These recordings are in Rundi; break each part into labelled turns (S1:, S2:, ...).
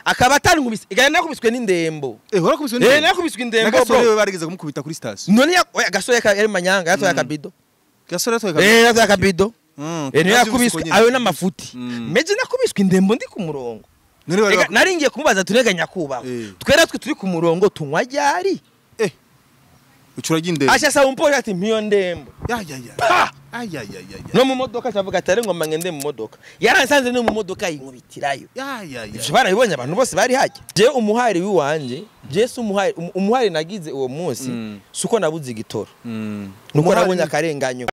S1: Akaba atankubise, igana nakubiswe n'indembo.
S2: Warakubiswe
S1: Eh.
S2: n'indembo?
S1: Nakubiswe indembo.
S2: Nagasore
S1: Bro.
S2: we barigeze kumukubita kuri station.
S1: None oya, gasore yari manyanga, yatoye akabido.
S2: Gasore yatoye?
S1: Eh, yatoye akabido. Eh, niyo
S2: Navyumvise
S1: yakubiswe.
S2: uko nyene.
S1: Ayo n'amafuti. Meje nakubiswe indembo ndi ku murongo.
S2: None bari
S1: Ega, nari ngiye kumubaza tunega nyakubahwa, twera twe turi ku murongo tunywa ryari?
S2: Ucura ry'indembo.
S1: Aca asaba umupolisi ati mpiyo ndembo.
S2: Ya ya ya.
S1: Pa!
S2: Ay ay ay ay.
S1: No mu modoka acavuga ati ari ngoma ngende mu modoka, yaransanze no mu modoka yinkubitirayo.
S2: Ya ya ya.
S1: Ivyo barabibonye abantu bose bari hajya. Je umuhari wiwanje, je si umuhari, umuhari nagize uwo munsi suko nabuze igitoro, nuko nabonye akarenganyo.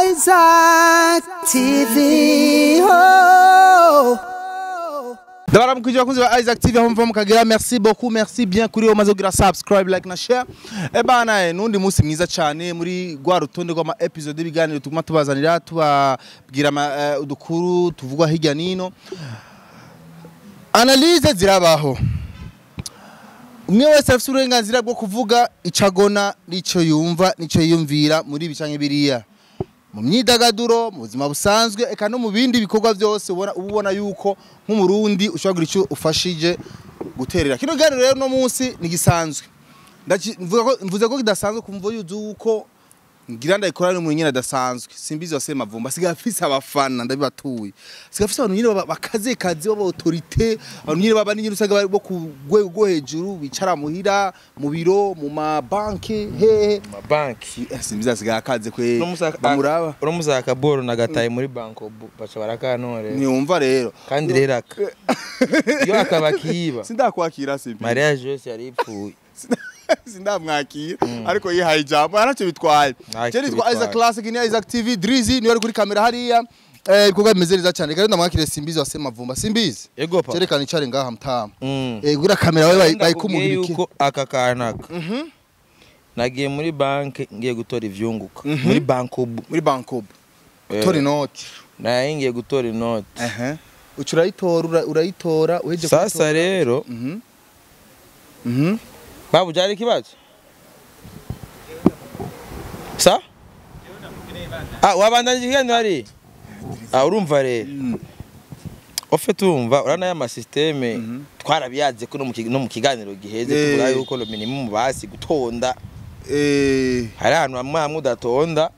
S3: Isaac TV. Oh.
S2: Ndabaramukije bakunzi ba Isaac TV aho muva mukagera. Merci beaucoup, merci bien kuri umaze kugira subscribe, like na share. Bana, nundi munsi mwiza cyane muri rwa rutonde rw'ama episode y'ibiganiro tuguma tubazanira, tubabwira udukuru tuvugwa hirya nino. Analyse zirabaho, umwe wese afite uburenganzira bwo kuvuga icyo agona n'icyo yumva n'icyo yiyumvira muri ibi canke biriya, mu myidagaduro, mu buzima busanzwe, eka no mu bindi bikorwa byose ubona uba ubona yuko nk'Umurundi ushobora kugira icyo ufashije guterera. Kino kiganiro rero no munsi ni gisanzwe. Mvuze ko kidasanzwe kumva yuko ngira ndayikora n'umuntu nyine adasanzwe. Simbizi wase Mavumba asigaye afise abafana, ndabibatuye, asigaye afise abantu nyine bakaze kazi b'aba autorité, abantu nyine baba nyine usanga bari bo ku rwego rwo hejuru, bicara muhira, mu biro, mu mabanki, hehe.
S1: Mabanki.
S2: Simbizi asigaye akaze kwe bamuraba.
S1: Uno musaka boro nagataye muri banko baca barakantorera.
S2: Niyumva rero.
S1: Kandi rero aka iyo akaba kiba
S2: Sindakwakira Simbizi.
S1: Mariage yose yari ipfuye.
S2: Sindamwakira, ariko yihaye ijambo yaracyo bitwaye.
S1: Ntacyo
S2: Je nitwa
S1: bitwaye.
S2: Isaac Classic, ni Isaac TV. Drizzy niwe ari kuri kamera hariya. Ibikorwa bimeze neza cyane. Reka ndamwakire Simbizi wa Semavumba. Simbizi.
S1: Ego pa.
S2: Cyerekana icare ngaha mutama. Gura kamera we
S1: Ndakubwiye
S2: bayikumurike.
S1: yuko aka kanaka nagiye muri banki ngiye gutora ivyunguka muri Bancobu.
S2: Muri Bancobu. Gutora inoti.
S1: Naye ngiye gutora inoti.
S2: Ehe. Uca urayitora, urayitora uheje
S1: Sasa
S2: kuyitora.
S1: rero babu byari ikibazo sa wabandanyije ikiganiro hari urumva rero ofite urumva urana ya masystème twarabiyaze ko no mu kiganiro giheze tuvuga yuko le minimum basi gutonda hari ahantu hamwe hamwe udatonda.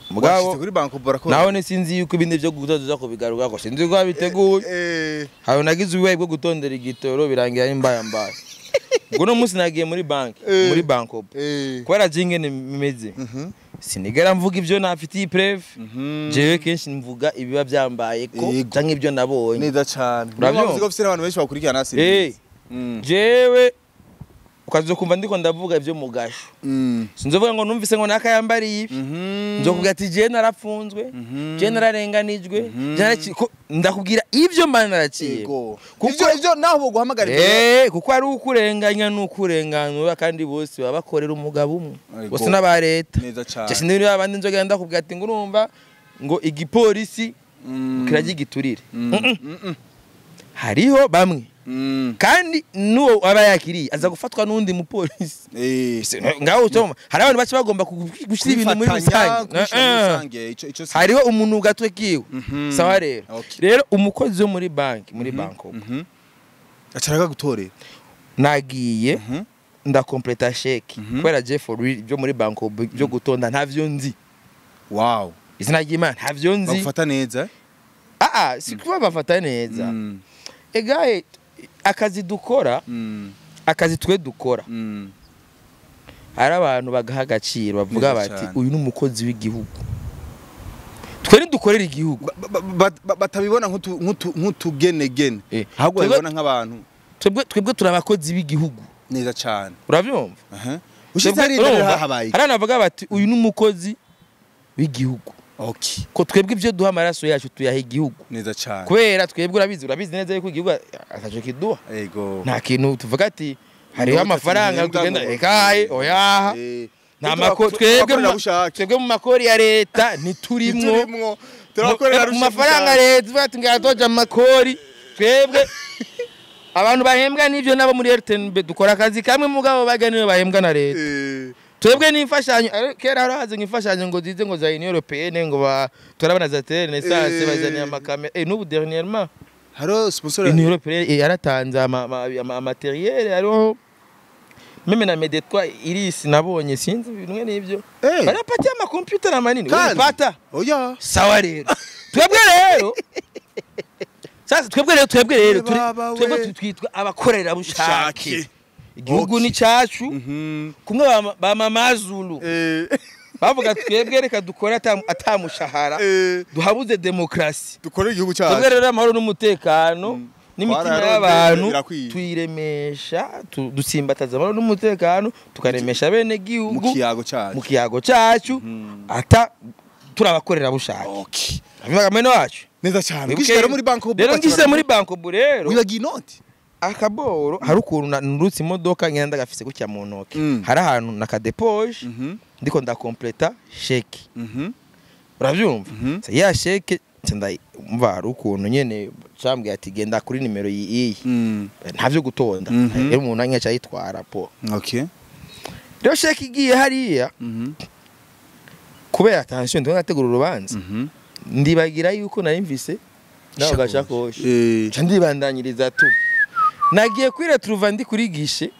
S1: Mugabo
S2: Washitse kuri Bancobu barakora.
S1: Naho ni sinzi yuko ibindi byo gutoza uza kubigaruka ko sinzi ko babiteguye. Hari nagize ububaye bwo gutondera igitoro birangira ari mbaya mbaya. Ubwo uno munsi nagiye muri banki, muri Bancobu, kubera je ingene bimeze sinigera mvuga ibyo nafitiye preuve. Jewe kenshi mvuga ibiba byambaye ko canke ibyo nabonye.
S2: Neza cyane.
S1: Urabyumva?
S2: Niyo mpamvu abantu benshi bakurikirana Simbizi.
S1: Jewe ukaza kumva ndiko ndavuga ibyo mu gasho, sinzovuga ngo numvise ngo naka yambariye ibi. Nzokubwira ati jewe narapfunzwe, jewe nararenganijwe, jewe ndakubwira ibyo mba naraciye.
S2: Kuko ivyo naho boguhamagara.
S1: Kuko ari ukurenganya n'ukurenganura kandi bose baba bakorera umugabo umwe. Bose n'aba leta.
S2: Neza cyane.
S1: Je sinzi niba abandi nzogenda ndakubwira ati ngo urumva ngo igipolisi kirajya igiturire. Hariho bamwe kandi n'uwo aba yakiriye aza gufatwa n'undi mupolisi. Ngaho utoma hari abantu bace bagomba gushyira ibintu muri
S2: Kwifatanya,
S1: rusange.
S2: kubishyira muri rusange, ico
S1: Hariho umuntu gatwe kiwe. Sawa rero. Rero umukozi wo muri banki, muri banko,
S2: Acaraga gutorera.
S1: Nagiye ndakompleta chèque kubera je for real byo muri banko byo gutonda ntavyo nzi. Izina ry'Imana ntavyo nzi.
S2: Bagufata neza?
S1: Ah, si kuba bafata neza. Egaye akazi dukora, akazi twe dukora, hari abantu bagaha agaciro bavuga
S2: Neza
S1: bati
S2: cyane.
S1: uyu ni umukozi w'igihugu, twe ntidukorera igihugu.
S2: Batabibona nk'utugenegene, ahubwo babibona nk'abantu.
S1: Twebwe turi abakozi b'igihugu.
S2: Neza cyane.
S1: Urabyumva?
S2: Aha. Ushitse hariya
S1: Urumva?
S2: rero habaye iki?
S1: Hari abantu bavuga bati uyu ni umukozi w'igihugu, ko twebwe ibyo duha amaraso yacu tuyaha igihugu.
S2: Neza cyane.
S1: Kubera twebwe urabizi neza yuko igihugu ataco kiduha. Nta kintu tuvuga ati hariho amafaranga tugenda ekaye oyaha. Nta mako twebwe twebwe mu makori ya leta ntiturimwo.
S2: Ntiturimwo, turakorera
S1: Mu mafaranga ya leta tuvuga ati ngaha toja mu makori, twebwe abantu bahembwa n'ivyo nabo muri RTNB dukora akazi kamwe, mugabo bajya niyo bahembwa na leta. Twebwe n'imfashanyo kera hari haze imfashanyo ngo zize ngo za Union Européenne ngo ba turabona za terre naissance, bazaniye amakamera n'ubu dernièrement
S2: Haro sponsor.
S1: Union Européenne yaratanze ama matériel, hariho même na Medetwa irisi nabonye, sinzi bimwe n'ibyo. Barapatia ama computer na manini. Uripata.
S2: Oya.
S1: Sawa rero. Twebwe rero. Sasa twebwe rero twebwe twitwa abakorera bushake. Igihugu ni cyacu. Kumwe ba mama Zulu. Bavuga twebwe reka dukora atamushahara. Duhabuze demokrasi.
S2: Dukore igihugu cyacu.
S1: Twebwe rero amahoro n'umutekano. N'imitima y'abantu tuyiremesha, dutsimbataza amahoro n'umutekano, tukaremesha bene gihugu mu kiyago cyacu ata turabakorera bushake.
S2: Okay.
S1: Abivuga mwene wacu
S2: neza cyane. Gishira muri banko
S1: rero, ngishira muri banko bu rero
S2: wibagiye inoti
S1: akaboro. Hari ukuntu nurutse imodoka ngenda gafise gutya mu ntoki, hari ahantu nakadepoje ndiko ndakompleta sheke. Uravyumva? Ya sheke mva hari ukuntu nyene cambwiye ati genda kuri nimero iyi ntavyo gutonda rero umuntu anyaca yitwara po.
S2: Okay.
S1: Rero sheke igiye hariya kubera attention ndiko nategura urubanza, ndibagira yuko nari mvise naho gashakoshi nca ndibandanyiriza tu nagiye kwiretruva ndi kuri gishe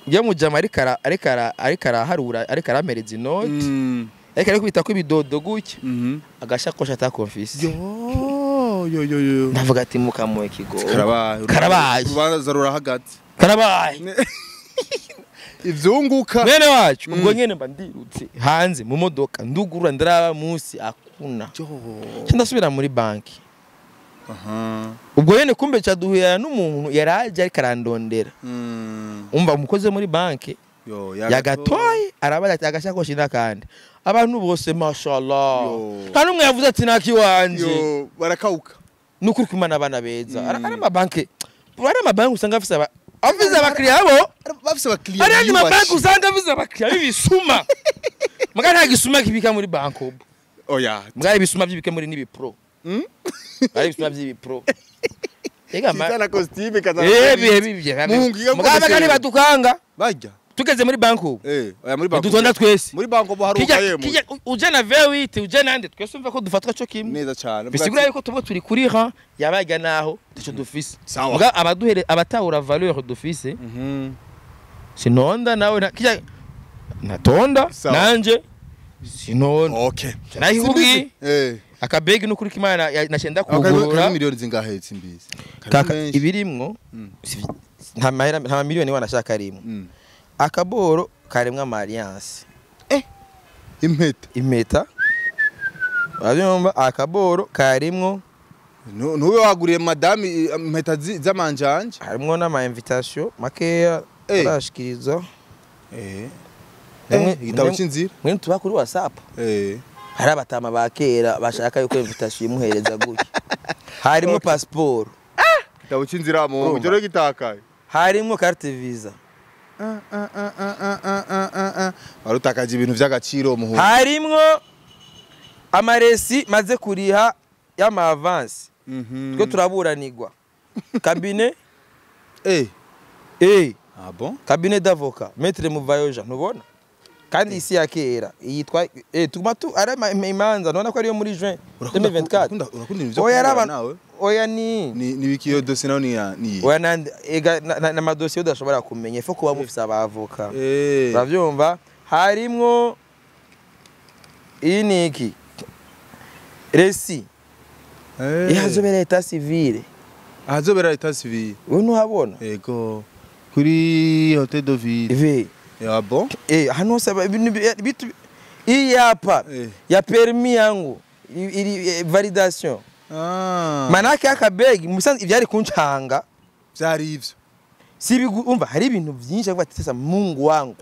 S1: ya mujama ariko araharura ariko aramereza inoti ariko ari kwita ko ibidodo gutya agashakoshi atakonfisi.
S2: Yo yo yo yo,
S1: ndavuga ati mukamuye kigo
S2: karabaye urubanza rurahagaze
S1: karabaye
S2: ivyunguka
S1: mwene wacu. Ubwo nyene mba ndirutse hanze mu modoka ndugurura ndaraba munsi akuna ndasubira muri banki. Ubwo nyene kumbe caduhuye n'umuntu yaraje ariko arandondera. Umva umukozi muri banki yagatoye arabaza ati agashakoshi nakandi. Abantu bose mashallah, kandi umwe yavuze ati nakiwanje
S2: barakauka.
S1: Nukuri kumana abana beza. Ari amabanki, ari amabanki usanga afise abakiriya abo
S2: bafise abakiriya.
S1: Ari amabanki usanga afise abakiriya b'ibisuma. Muga nta gisuma kibika muri banko.
S2: Oya,
S1: muga ibisuma byibika muri nibipro. Ari ibisuma by'ibipro. Ega ma
S2: kizana costume kaza.
S1: Ebi. Muga abakani badukanga.
S2: Bajya.
S1: Tugeze muri banko.
S2: Oya muri banko.
S1: Dutonda twese.
S2: Muri banko bo hari ukayemo.
S1: Uje na V8 uje nande twese umva ko dufatwa cyo kimwe.
S2: Neza cyane.
S1: Bisigura yuko tuba turi kuri ran yabaga naho taco dufise. Muga abaduhere abatahura valeur dufise. Sinonda nawe kija natonda nanje sinonda.
S2: Okay.
S1: Nahihubwi. Akabegi nukuri kimana nashenda kugurura.
S2: Miliyoni zingahe simbizi.
S1: Ibirimwo nta mahera nta miliyoni wanashaka rimwe. Akaboro karemwa alliance. Impeta. Urabyumva akaboro karimwo
S2: ntube waguriye madame impeta z'amanjanje.
S1: Harimwo n'ama invitation makeya arashikiriza.
S2: Igitabo cy'inzira.
S1: Mwe tuba kuri WhatsApp. Hari abatama ba kera bashaka yuko invitation imuhereza gutya. Harimo passport.
S2: Igitabo cy'inzira mu mujoro gitakaye.
S1: Harimo carte visa.
S2: Warutakaje ibintu by'agaciro muhu.
S1: Harimwo amaresi maze kuriha y'ama avance. Twe turaburanirwa. Cabinet
S2: Ah bon?
S1: Cabinet d'avocat, maître Muvayoja ntubona? Kandi isi ya kera yitwa tuguma tu ari imanza none ko ariyo muri juin 2024.
S2: Urakunda ibintu byo nawe?
S1: Oya ni
S2: biki yo dossier nawe ni
S1: oya nandi ega na madosiye udashobora kumenya ifo kuba mufise abavoka. Uravyumva harimwo iyi niki resi ihazobera état civil.
S2: Ahazobera état civil.
S1: Wewe ntuhabona?
S2: Yego kuri Hotel de Ville. Ah bon?
S1: Hano saba bitu iyi hapa ya permis yangu iri validation. Manake akabegi musanze ivyari kuncanga
S2: byari ivyo.
S1: Si umva hari ibintu byinshi avuga ati sasa Mungu wangu.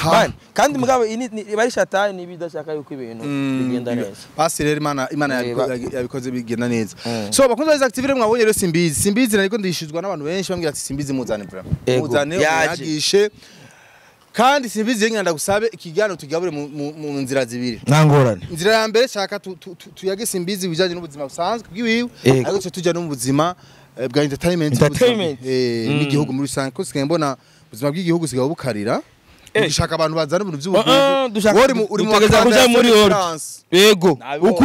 S1: Man, kandi mugabo bari shatani bidashaka yuko ibintu bigenda neza.
S2: Pasi rero Imana yabikoze bigenda neza. So bakunze za activire mwabonye rero Simbizi. Simbizi nariko ndishizwa n'abantu benshi bambwira ati Simbizi muzane vraiment. Muzane uyagishe. Kandi Simbizi yenye ndagusabe ikiganiro tugabure mu nzira zibiri.
S1: Nangorane.
S2: Inzira ya mbere shaka tuyage Simbizi bijanye n'ubuzima busanzwe bwiwiwe, ariko tujya no mu buzima bwa entertainment n'igihugu muri rusange ko sigaye mbona ubuzima bw'igihugu sigaye bukarira. Dushaka abantu bazana ibintu by'ubukungu.
S1: Uri mu kuja muri France. Yego. Uku.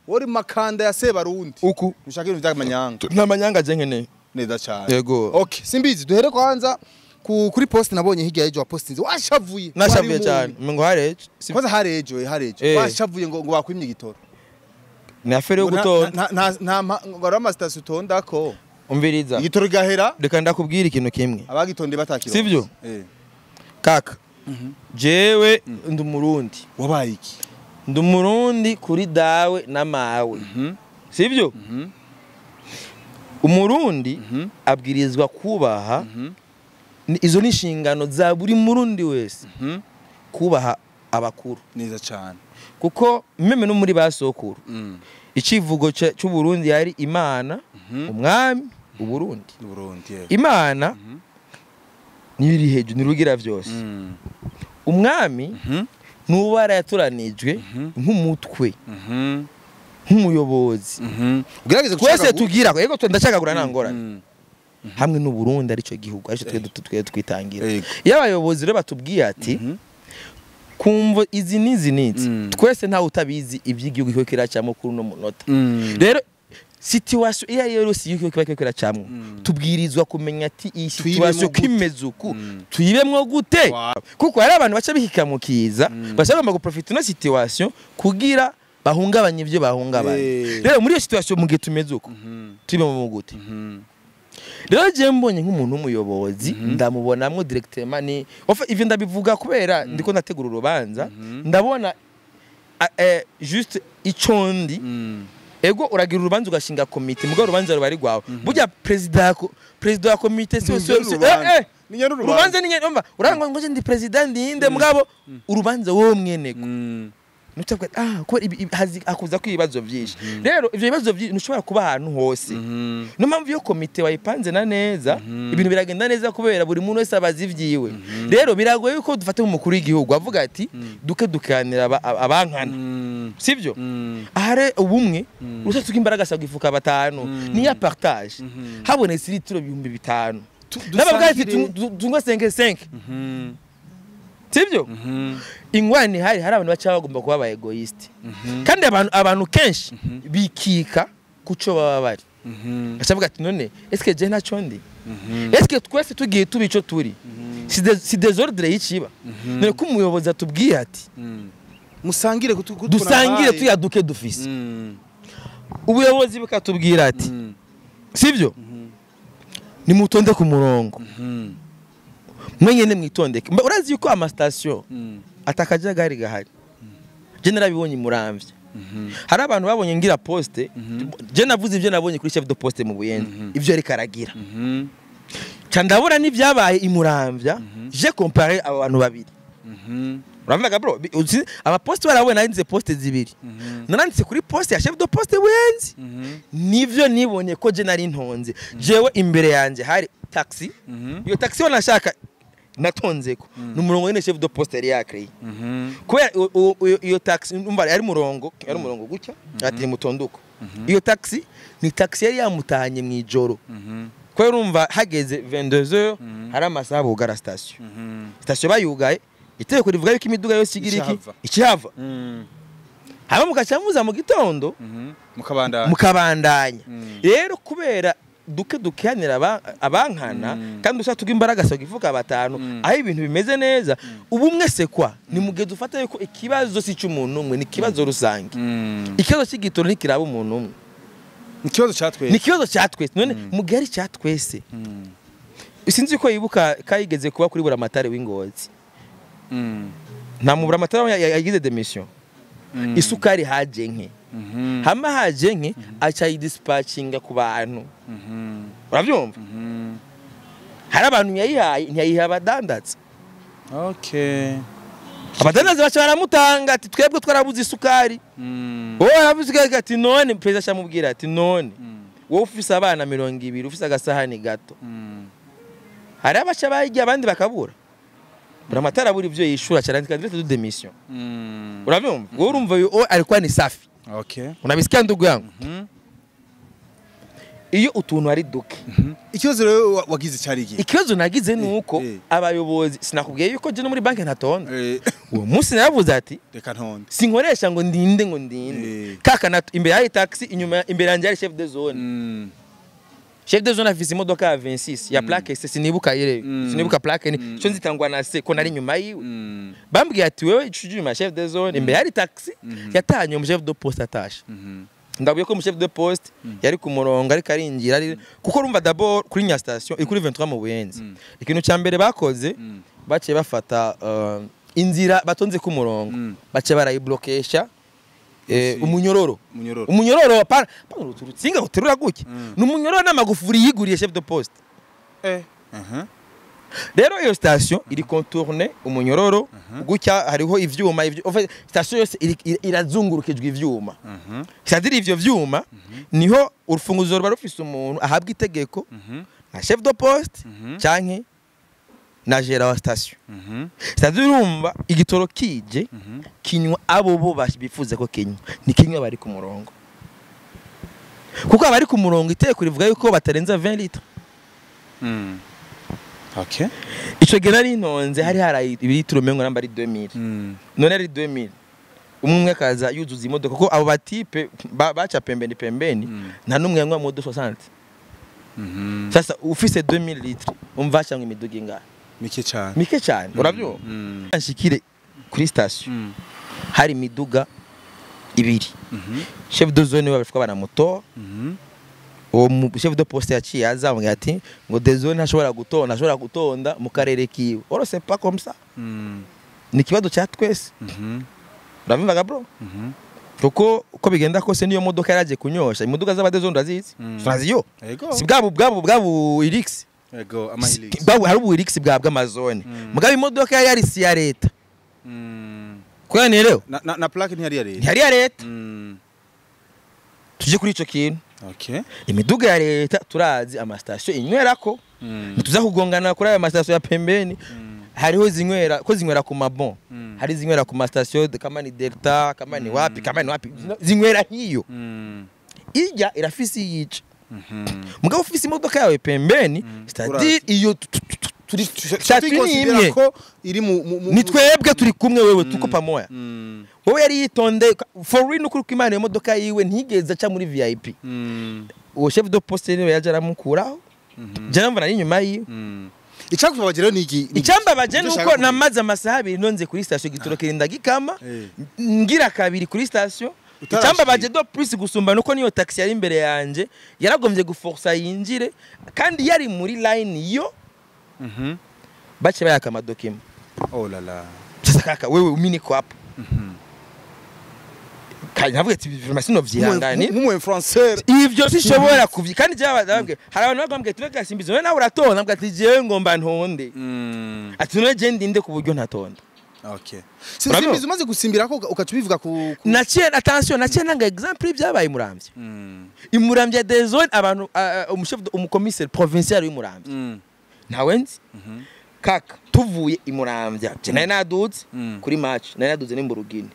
S2: Wori makanda ya Sebarundi.
S1: Uku
S2: Ushaka ibintu by'amanyanga.
S1: Nta manyanga je nkeneye.
S2: Neza cyane.
S1: Yego.
S2: Okay, simbizi duhere kwanza kuri post nabonye hirya y'ejo wapostinze washavuye.
S1: Nashavuye cyane. Ngo harejo.
S2: Kwanza harejo. Washavuye ngo bakwimye igitoro.
S1: Ni affaire yo gutonda.
S2: Nta ngo ari ama station utondako.
S1: Umviriza.
S2: Igitoro gahera.
S1: Reka ndakubwira ikintu kimwe.
S2: Abagitonde batakiro.
S1: Sivyo? Kaka. Jewe ndi umurundi.
S2: Wabaye iki?
S1: Ndi umurundi kuri dawe na mawe. Sivyo? Umurundi abwirizwa kubaha izo ni inshingano za buri murundi wese. Kubaha abakuru.
S2: Neza cyane.
S1: Kuko meme no muri basokuru. Icivugo cy'u Burundi yari Imana, umwami, Uburundi.
S2: Uburundi.
S1: Imana niri hejuru nirugira vyose. Umwami nuba yaraturanijwe nk'umutwe. Nk'umuyobozi.
S2: Ugerageze
S1: twese tugira yego ndacagagura nangorane. Hamwe n'u Burundi arico gihugu arico twe twitangira. Iyo abayobozi rero batubwiye ati kumvo izi nizi nizi twese nta utabizi iby'igihugu cyo kiracamo kuri no munota. Rero situation iya yose yuko kiba kiracamo tubwirizwa kumenya ati iyi situation kimeze uku tuyibemwo gute, kuko hari abantu baca bihikamukiza bashaka guprofita no situation kugira bahungabanye ibyo bahungabanye. Rero muri iyo situation mugihe tumeze uku tuyibemwo gute. Rero je mbonye nk'umuntu w'umuyobozi ndamubonamwo directement ni ivyo ndabivuga kubera ndiko ndategura urubanza ndabona juste icondi. Ego uragira urubanza ugashinga komite mugo urubanza rubari gwawe burya president wa komite si urubanza ni nyene urangwa ngo ndi president ndinde mugabo urubanza wowe mwenego nutabwa ko akuza ko ibibazo byinshi. Rero ivyo bibazo byinshi ntushobora kuba ahantu hose. No mpamvu yo komite wayipanze na neza ibintu biragenda neza kubera buri muntu wese abazi ivyiwe. Rero biragoye yuko dufate umukuru w'igihugu avuga ati duke dukanira abankana. Sivyo? Ahare ubumwe urusatse imbaraga sagifuka batanu ni ya partage. Habonetse litiro 5000. Nababwa ati tungwa 5 5. Sivyo? Ingwani hari abantu baca bagomba kuba ba egoist. Kandi abantu kenshi bikika kuco baba bari. Acavuga ati none est-ce je ntaco ndi? Est-ce twese tugiye tubi ico turi? Si désordre yiciba. None ko umuyobozi atubwiye ati
S2: musangire
S1: dusangire tuyaduke dufise. Ubuyobozi bukatubwira ati sivyo? Nimutonde ku murongo. Mwenyene mwitondeke. Urazi yuko ama station atakajagari gahari. Je narabibonye muramvye. Hari abantu babonye ngira poste, je navuze ivyo nabonye kuri chef de poste mu Buyenzi, ivyo ariko aragira. Ca ndabona n'ivyabaye imuramvya, je compare abo bantu babiri. Uravuga bro, aba poste barabona narinze poste zibiri. Naranditse kuri poste ya chef de poste Buyenzi. Nivyo nibonye ko je nari ntonze. Jewe imbere yanje hari taxi. Iyo taxi wanashaka natonzeko numurongo nyene chef de poste yari yakreye. Kubera iyo taxi umva yari murongo gutya ati mutonduko. Iyo taxi ni taxi yari yamutahanye mwijoro. Kubera urumva hageze 22h hari amasaha bugara station. Station bayugaye itegeko rivuga yuko imiduga yose igira iki ikihava. Haba mukacamuza mu gitondo mukabandanya. Rero kubera duke dukanira abankana kandi usatuga imbaraga so gifuka batanu aho ibintu bimeze neza ubumwe sekwa ni mugeze ufata yuko ikibazo si cy'umuntu umwe ni kibazo rusange. Ikibazo cy'igitoro ntikiraba umuntu umwe,
S2: ni kibazo cyatwese,
S1: ni kibazo cyatwese. None mugari cyatwese sinzi ko yibuka kayigeze kuba kuri Buramatare w'Ingozi. Nta mu Buramatare yagize demission. Isukari haje nke. Hama haje nke acha yidispatchinga ku bantu. Uravyumva? Hari abantu yayihaye ntiyayiha abadandaza.
S2: Okay.
S1: Abadandaza bacha baramutanga ati twebwe twarabuze isukari. Wowe arabuze ati none president acamubwira ati none wowe ufise abana 20 ufise agasahani gato. Hari abacha bayigiye abandi bakabura. Buramatara buri ivyo yishura cyarandika lettre de démission. Uravyumva? Wowe urumva alikuwa ni safi.
S2: Okay.
S1: Unabisikia ndugu yangu? Iyo utuntu ari duke.
S2: Ikibazo rero wagize cyari iki?
S1: Ikibazo nagize nuko abayobozi sinakubwiye yuko je no muri banki ntatonda. Uwo munsi naravuze ati
S2: reka ntonde.
S1: Sinkoresha ngo ndinde ngo ndinde. Kaka na imbere hari taxi, inyuma imbere yanje hari chef de zone. Chef de zone afise imodoka ya 26 ya plaque C, sinibuka yire. Sinibuka plaque ni cyo nzitangwa na C ko nari nyuma yiwe. Bambwiye ati wewe icuje inyuma chef de zone, imbere hari taxi yatanye mu chef de poste atashe. Ndabuye ko mu chef de poste yari ku murongo ariko arinjira ari kuko urumva d'abord kuri nya station iri kuri 23 mu Buyenzi. Ikintu cya mbere bakoze baciye bafata inzira batonze ku murongo, baciye barayiblokesha umunyororo. Umunyororo pa urutsinga uterura guke. Ni umunyororo n'amagufuri yiguriye chef de poste. Rero iyo station iri contourner umunyororo gutya hariho ivyuma en fait station yose irazungurukijwe ivyuma. C'est-à-dire ivyo vyuma niho urufunguzo ruba rufise umuntu ahabwa itegeko na chef de poste canke na gérant wa station. C'est-à-dire urumva igitoro kije kinywa abo bo bifuza ko kinywa, ni kinywa bari ku murongo. Kuko abari ku murongo iteko rivuga yuko batarenza 20 litres.
S2: Okay.
S1: Ico gihe nari ntonze hari harayi ibitiro mengo namba ari 2000. None ari 2000. Umwe akaza yuzuza imodoka kuko abo batipe baca pembeni pembeni nta numwe yanywa modo 60. Sasa ufise 2000 litres umva cyangwa imiduga ingahe?
S2: Mike cyane.
S1: Mike cyane urabyumva? Nshikire kuri station. Hari imiduga ibiri. Chef de zone babifwa banamutora. Uwo chef de poste yaciye azamubwira ati ngo de zone ntashobora gutonda, ashobora gutonda mu karere kiwe. Oro c'est pas comme ça. Ni kibazo cya twese. Urabivuga bro? Kuko uko bigenda kose niyo modoka yaraje kunyosha, imodoka z'aba de zone urazizi? Uraziyo? Si bwabo Irix.
S2: Ego amahirix.
S1: Bwabo hari ubu Irix bwa bw'amazone. Mugabo imodoka yari si ya leta. Kwa ni rero?
S2: Na plaque ntiyari ya leta.
S1: Ntiyari ya leta. Tuje kuri ico kintu.
S2: Okay.
S1: Imiduga ya leta turazi ama station inywerako. Tuza kugongana kuri aya ma station ya pembeni. Hariho zinywera ko zinywera ku mabon. Hari zinywera ku ma station kama ni Delta, kama ni wapi, kama ni wapi. Zinywera hiyo. Ijya irafisi yica. Mugabo ufisi imodoka yawe pembeni, c'est-à-dire iyo turi
S2: turi ko iri mu
S1: ni twebwe turi kumwe wewe tuko pamoya. Wowe yari yitonde for real nukuri ko Imana imodoka yiwe ntigeze aca muri VIP. Uwo chef de poste niwe yaje aramukuraho. Je namva nari inyuma yiwe.
S2: Icyakubabaje rero ni iki?
S1: Icyambabaje nuko namaze amasaha abiri nonze kuri station igitoro kirinda gikama ngira kabiri kuri station. Icyambabaje do plus gusumba nuko niyo taxi yari imbere yanje yaragombye guforsa yinjire kandi yari muri line yo. Bace bayaka amadokima.
S2: Oh la la.
S1: Sasa kaka wewe umini ko hapo. Kandi navuga ati vraiment sino vyihangane.
S2: Nk'umu influencer.
S1: Ivyo sishobora kuvyi kandi je ababwe hari abantu bagambwe tureka simbizo wewe nawe uratonda mbwa ati jewe ngomba ntonde. Ati none je ndinde ku buryo ntatonda.
S2: Okay. Simbizo umaze gusimbira ko ukacubivuga ku
S1: naciye attention naciye nanga exemple byabaye Muramvya. Imuramvya des zones abantu umuchef umucommissaire provincial w'Imuramvya. Ntawe nzi. Kaka tuvuye Imuramvya je nari naduze kuri match nari naduze n'imburugini.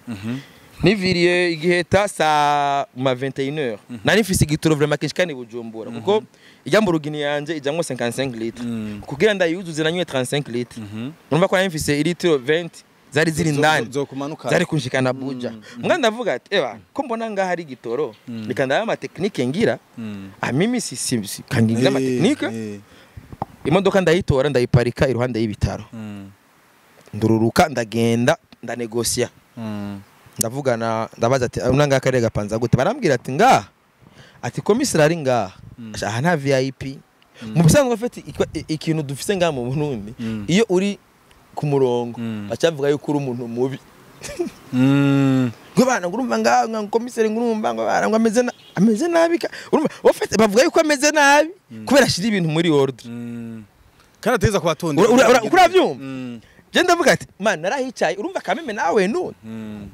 S1: Niviriye igiheta sa ma 21h. Nari mfise igitoro vraiment kenshi kandi Bujumbura kuko ijya mburugini yanje ijamwo 55 litres. Kugira ndayuzuze nanywe 35 litres. Urumva ko nari mfise litiro 20 zari ziri ndani zari kunshikana Buja. Mbwa ndavuga ati eba ko mbona ngaha ari igitoro reka ndabe ama technique ngira. Mimi si kangira ama technique. Imodoka ndayitora ndayiparika iruhande y'ibitaro. Ndururuka ndagenda ndanegosia. Ndavugana ndabaza ati unanga akarere gapanza gute barambwira ati ngaha ati komisari ari ngaha aha nta VIP mu bisanzwe afite ikintu dufise ngaha mu Burundi iyo uri ku murongo bacavuga yuko uri umuntu mubi ngo bana ngurumva ngaha ngo komisari ngurumva ngo bana ngo ameze nabi urumva ofite bavuga yuko ameze nabi kubera ashira ibintu muri ordre
S2: kandi ateza kubatonda
S1: urabyumva. Je ndavuga ati man narahicaye urumva kameme nawe none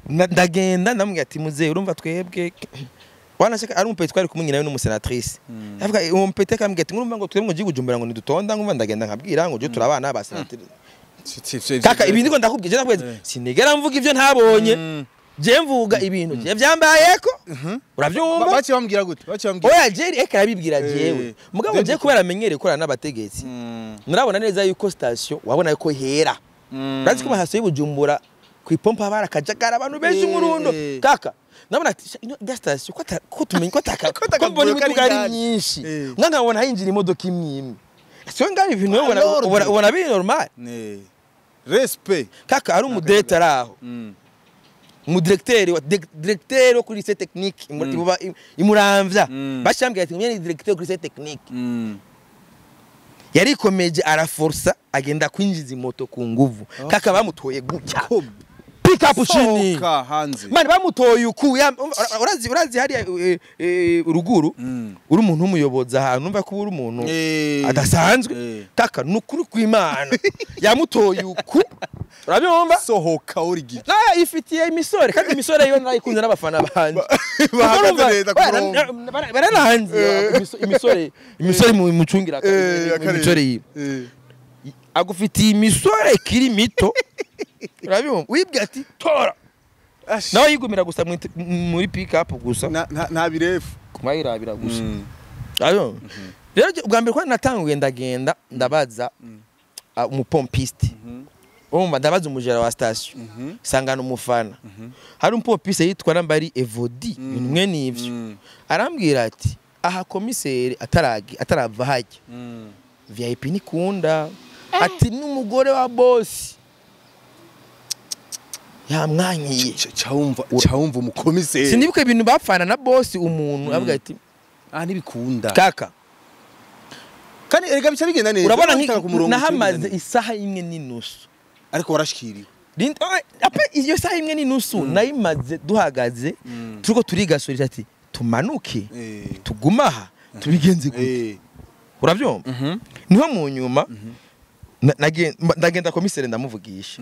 S1: ndagenda ndamubwira ati muze urumva twebwe wanashaka ari umupeti twari kumwe nawe n'umusenatrice avuga uwo mupeti akambwira ati ngurumva ngo twebwe ngo Bujumbura ngo nidutonda ngumva ndagenda nkabwira ngo je turabana ba senatrice kaka ibi ndiko ndakubwira je ndakubwira sinigera mvuga ivyo ntabonye. Je mvuga ibintu je vyambayeko. Uravyumva?
S2: Baciye bambwira gute? Baciye bambwira.
S1: Oya, je eka arabibwira jewe. Mugabo je kubera amenyereye gukorana n'abategetsi, murabona neza yuko station wabona yuko hera. Urazi ko mahasi y'Ibujumbura ku ipompa haba hari akajagari, abantu benshi, umurundo. Kaka, ndabona ati ino gas station ko tumenye ko taka ko mbona imiduga ari myinshi, nka nkabona hinjira imodoka imwe imwe. Siyo ngaho ibintu ubona
S2: Lord.
S1: ubona biri normal.
S2: Ne. Respect.
S1: Kaka, ari umudete ari aho, umudirecteur wa directeur wo kuri lycée technique imuramvya. Bashambwiye ati ni directeur kuri lycée technique. Yarikomeje araforsa, agenda kwinjiza imoto ku nguvu. Kaka, bamutoye gutya pick up chini.
S2: Sohoka hanze.
S1: Mani, bamutoye uku urazi hariya ruguru, uri umuntu w'umuyobozi ahantu, numva ko uri umuntu adasanzwe. Kaka, ni ukuri kw'Imana, yamutoye uku, urabyumva?
S2: Sohoka uri giki.
S1: Naya ifitiye imisore, kandi imisore yo narayikunze n'abafana banje.
S2: Bahagaze
S1: Urumva,
S2: neza ku murongo.
S1: Bararanze imisore mucungira imisore yiwe. Agufitiye imisore ikiri mito, urabyumva? Wibwira ati tora.
S2: Ash.
S1: Nawe yigumira gusa muri pick up gusa.
S2: Nta birefu.
S1: Kumayirabira gusa. Urabyumva rero? Ubwa mbere ko natanguye, ndagenda ndabaza umupompiste, urumva, ndabaza umujera wa station, sangana umufana. Hari umupompiste yitwa Nambari Evodi, ibintu mwe n'ivyo. Arambwira ati aha komiseri ataragi atarava hajya VIP nikunda, ati n'umugore wa boss yamwanyiye.
S2: Cyawumva umukomiseri.
S1: Sinibuka ibintu bapfana na boss, umuntu avuga ati
S2: Ah, ntibikunda.
S1: Kaka,
S2: Kandi erega bica bigenda neza.
S1: Urabona
S2: Bitanga ku murongo, bica bigenda
S1: nahamaze
S2: neza.
S1: isaha 1:30.
S2: Ariko warashikiriwe.
S1: Ape iyo saha 1:30 nayimaze duhagaze, turiko turigasurira ati tumanuke, tuguma aha, tubigenze gute? Urabyumva? Niho mu nyuma ndagenda komiseri, ndamuvugisha,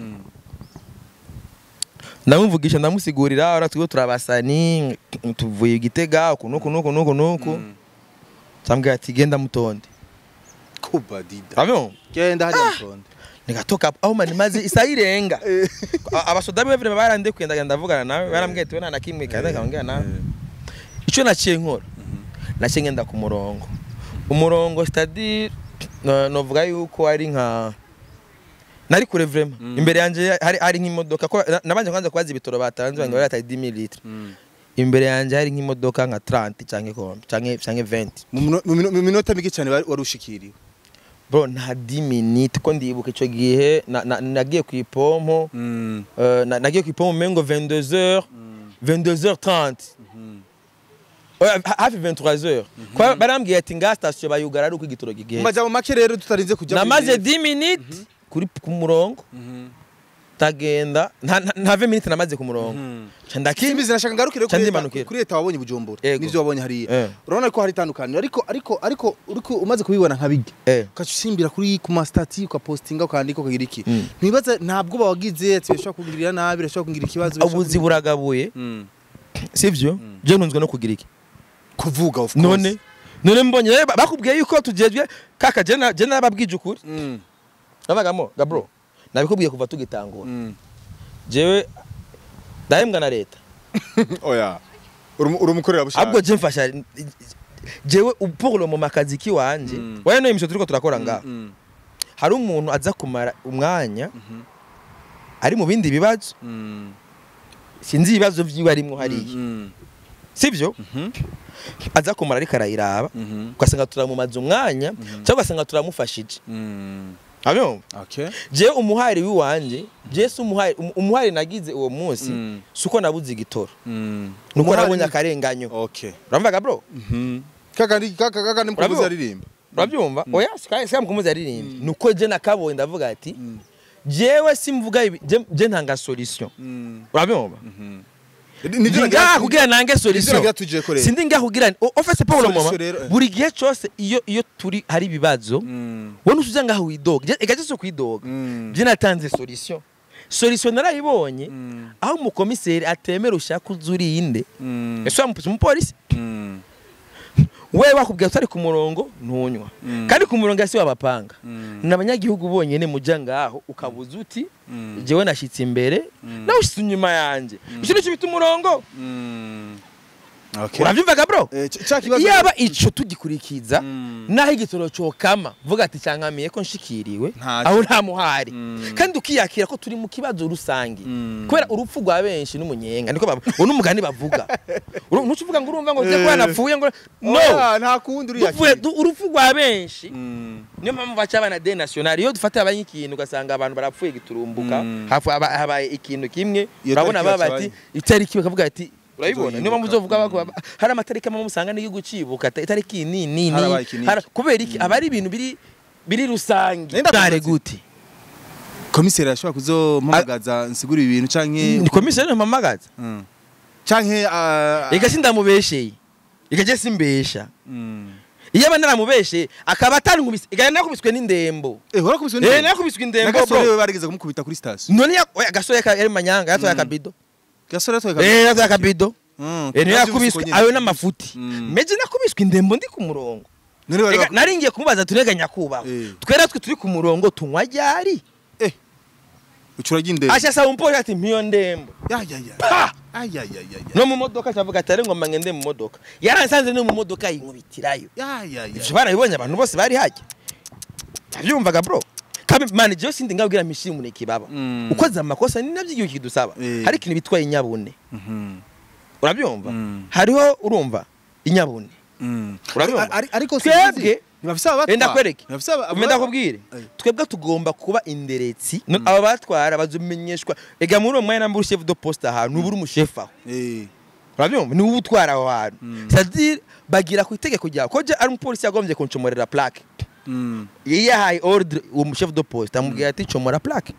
S1: ndamusigurira, ora twiwe turabasani, tuvuye i Gitega uku nuku nuku nuku nuku. Cyambwira ati genda mutonde.
S2: Kubadida.
S1: Urabyumva?
S2: Genda hariya mutonde.
S1: Nigatoka aho mani maze isaha irenga. Abasoda biwe vraiment barandekuye, ndagenda ndavugana nawe, barambwiye ati we nta na kimwe, kandi akambwira nawe. Icyo naciye nkora, naciye ngenda ku murongo, umurongo c'est-à-dire novuga yuko ari nka nari kure vraiment. Imbere yanje hari nk'imodoka ko nabanje kwanza kubaza ibitoro batanze, bange barataye 10000 litres. Imbere yanje hari nk'imodoka nka 30 canke kombe canke 20.
S2: Mu minota mike cyane wari ushikiriwe.
S1: Bro, nta 10 minutes, ko ndibuka ico gihe nagiye ku ipompo, nagiye ku ipompo mengo 22h, 22h30. Oya, hafi 23h. Kwa barambwiye ati nga station bayugara ari uko igitoro
S2: Mu
S1: kigeze.
S2: majambo make rero, tutarinze kujya muri
S1: Namaze
S2: birefu.
S1: 10 minutes kuri ku murongo. Tagenda nta 20 minutes namaze ku murongo. Ca ndakina.
S2: Simbizi, nashaka ngarukire
S1: Ca ndimanukira.
S2: kuri leta wabonye Bujumbura
S1: Yego.
S2: n'ivyo wabonye hariya. Urabona ko hari itandukaniro, ariko uriko umaze kubibona nka bijya, ukaca usimbira kuri ku ma statut, ukapostinga, ukandika, ukagira iki, ntibaza ntabwo bawagize ati bishobora kungirira nabi, birashobora kungira ikibazo, bishobora
S1: Ubuzi buragabuye. Sivyo? Je ntunzwe no kugira iki?
S2: Kuvuga, of course.
S1: None mbonye bakubwiye yuko tujejwe, kaka, je nababwije ukuri. Nabagamo gabro. Nabikubwiye kuva tugitangura. Jewe ndahembwa na leta.
S2: Oya, uri umukorera bushake.
S1: Ahubwo je mfasha jewe pour le moment akazi kiwanje. Wewe no imisho turiko turakora ngaha. Hari umuntu aza kumara umwanya ari mu bindi bibazo, sinzi ibibazo vyiwe arimwo hariya, sivyo? Aza kumara ariko arayiraba, ugasanga turamumaza umwanya cyangwa ugasanga turamufashije. Abyumva?
S2: Okay.
S1: Jewe umuhari wiwanje, je si umuhari, umuhari nagize uwo munsi, suko nabuze igitoro, nuko nabonye akarenganyo. Uramvaga bro?
S2: Kakandi kakandi mukubuza
S1: Urabyumva?
S2: aririmba.
S1: Urabyumva? Oya, sika mukumuza yaririmbye, nuko je nakabonye ndavuga ati jewe simvuga ibi, je ntanga solution. Urabyumva?
S2: Nivyo.
S1: Ndi ngaha kugira nange solution.
S2: Nagira tuje ko rero.
S1: Sindi ngaha kugira en fait c'est pour le
S2: Solution
S1: moment.
S2: rero, eh.
S1: Buri gihe cyose iyo turi hari ibibazo, wowe ntusubiza ngaha widoga. Ega je si kwidoga, je natanze solution. Solution narayibonye, aho umukomiseri atemera ushaka uzurinde, ese umupolisi Wewe bakubwira utari ku murongo ntunywa, kandi ku murongo si wabapanga, ni abanyagihugu bonyene muja ngaho ukabuza uti jewe nashitse imbere nawe ushitse inyuma yanje, ico nico bita umurongo.
S2: Okay.
S1: Uravyumvaga bro?
S2: Ca kibazo
S1: Iyaba ico tugikurikiza, naho igitoro cokama vuga ati cyankamiye ko nshikiriwe,
S2: Ntacyo.
S1: aho nta muhari, kandi ukiyakira ko turi mu kibazo rusangi, kubera urupfu rwa benshi n'umunyenga, niko bavuga, uwo n'umugani bavuga. Ntuca uvuga ngo urumva ngo ugiye kuba napfuye ngo no.
S2: Oya, nta kundi
S1: Dupfuye
S2: uriyakira.
S1: Urupfu rwa benshi, niyo mpamvu baca abana de national. Iyo dufata abanye ikintu ugasanga abantu barapfuye giturumbuka, habaye ikintu kimwe,
S2: Iyo
S1: urabona
S2: tariki
S1: baba
S2: bacaye.
S1: bati itariki, bakavuga ati urabibona, niyo mpamvu
S2: Tuzoyibuka.
S1: uzovuga hari amatariki amwe usanga n'igihugu cibuka itariki ni
S2: Harabaye iki n'iki.
S1: Kubera iki? Aba ari ibintu biri rusange.
S2: Nenda
S1: Dare
S2: kubaza.
S1: gute?
S2: Komiseri ashobora kuzompamagaza nsigura ibi bintu canke
S1: Ni komiseri mpamagaza.
S2: Canke
S1: Ega sindamubesheye, ega je simbesha. Iyo aba naramubeshe akaba atankubise, ega nakubiswe n'indembo.
S2: Warakubiswe
S1: Eh.
S2: n'indembo?
S1: Nakubiswe indembo
S2: Gasore
S1: bro.
S2: we barigeze kumukubita kuri station.
S1: None oya, gasore yari manyanga yatoye akabido.
S2: Gasore yatoye
S1: Eh, yatoye akabido. Eh, niyo
S2: Navyumvise
S1: yakubiswe
S2: uko nyene.
S1: ayo n'amafuti. Meje nakubiswe indembo ndi ku murongo.
S2: None bari
S1: Ega nari ngiye kumubaza turega nyakubahwa, twera twe turi ku murongo tunywa ryari?
S2: Ucura ry'indembo.
S1: Asha saba umupolisi ati mpiyo ndembo.
S2: Ya ya ya.
S1: Pa!
S2: Ay ay ay ay.
S1: No mu modoka acavuga ati ari ngoma ngende mu modoka, yaransanze no mu modoka yinkubitirayo.
S2: Ya ya ya.
S1: Ivyo barabibonye abantu bose bari hajya, ndabyumvaga bro. Kandi man, jewe sindi ngabwira mishimune umuneke baba ukoze amakosa, ni navyo igihugu kidusaba. Hari ikintu bitwa inyabune. Urabyumva? Hariho, urumva, inyabune. Urabyumva?
S2: Ariko
S1: Twebwe
S2: ntibafise ababatwara.
S1: Enda kwereke.
S2: Ntibafise
S1: Umenda kubwire. Twebwe tugomba kuba inderetsi. No, aba batwara bazomenyeshwa. Ega muri uwo mwanya namba uri chef de poste ahantu, uba uri umushefu aho. Urabyumva? Ni wowe utwara aho hantu. C'est-à-dire bagira ku itegeko ryawe. Ko je ari umupolisi yagombye kuncomorera plaque. Yahaye ordre uwo chef de poste, amubwira ati comora plaque.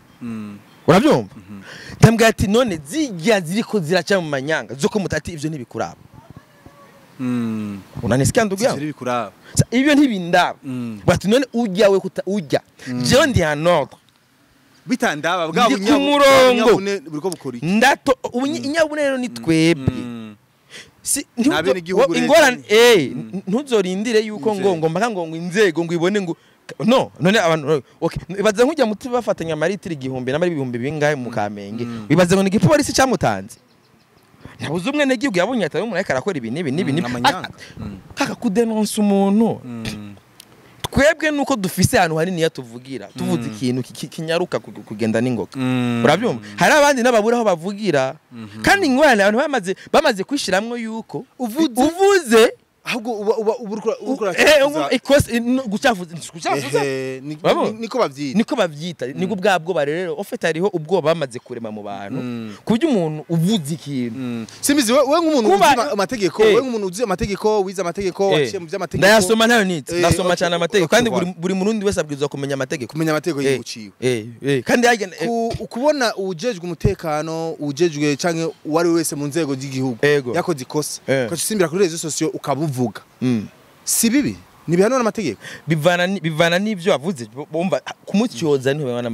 S1: Urabyumva? Ndamubwira ati none zijya ziriko ziraca mu manyanga zo ko mutati, ivyo ntibikuraba. Unanisikia ndugu yangu?
S2: Ziri bikuraba.
S1: Ibyo ntibindaba. Bati none ujya we kuta ujya. Jewe ndi en ordre.
S2: Bitandaba bwa
S1: Ndi ku murongo.
S2: Bunyabune buriko bukora iki?
S1: Ndato inyabune rero ni twebwe. Si
S2: N'abenegihugu rero.
S1: Ingorane ntuzorindire yuko ngo mpaka ngo inzego ngo ibone ngo no none abantu, okay, ibaze nk'ujya muti bafatanya amaritiro 1000 n'amari ibihumbi bingahe mu Kamenge, wibaze ngo ni igipolisi cyamutanze? Ntabuze umwenegihugu yabonye atari umuntu ariko arakora ibi n'ibi n'ibi n'ibi.
S2: Amanyanga.
S1: Kaka kudenonsa umuntu, twebwe nuko dufise ahantu hanini tuvugira, tuvuze ikintu kinyaruka kugenda n'ingoga. Urabyumva? Hari abandi n'ababura aho bavugira, kandi ingorane abantu bamaze kwishiramwo yuko uvuze
S2: Ahubwo uba uba uriko
S1: ikosa gucafuza gucafuza. Urabona?
S2: Niko bavyita.
S1: Niko bavyita, niko bwa bwoba rero ofite, hariho ubwoba bamaze kurema mu bantu, ku buryo umuntu uvuze ikintu
S2: Simbizi, we nk'umuntu uzi amategeko, we nk'umuntu uzi amategeko, wize amategeko, waciye mu by'amategeko.
S1: Ndayasoma, ntayo nitse. Ndasoma cyane amategeko, kandi
S2: okay,
S1: buri murundi wese abwirizwa kumenya amategeko.
S2: Kumenya amategeko y'igihugu ciwe.
S1: Kandi yagenda
S2: Kubona uwujejwe umutekano, uwujejwe canke uwo ari we wese mu nzego z'igihugu yakoze ikosa, ugaca usimbira kuri réseaux sociaux ukabuvuga, si bibi? Ntibihanwa n'amategeko?
S1: Bivana n'ivyo wavuze. Bumva kumutyoza niho bivana.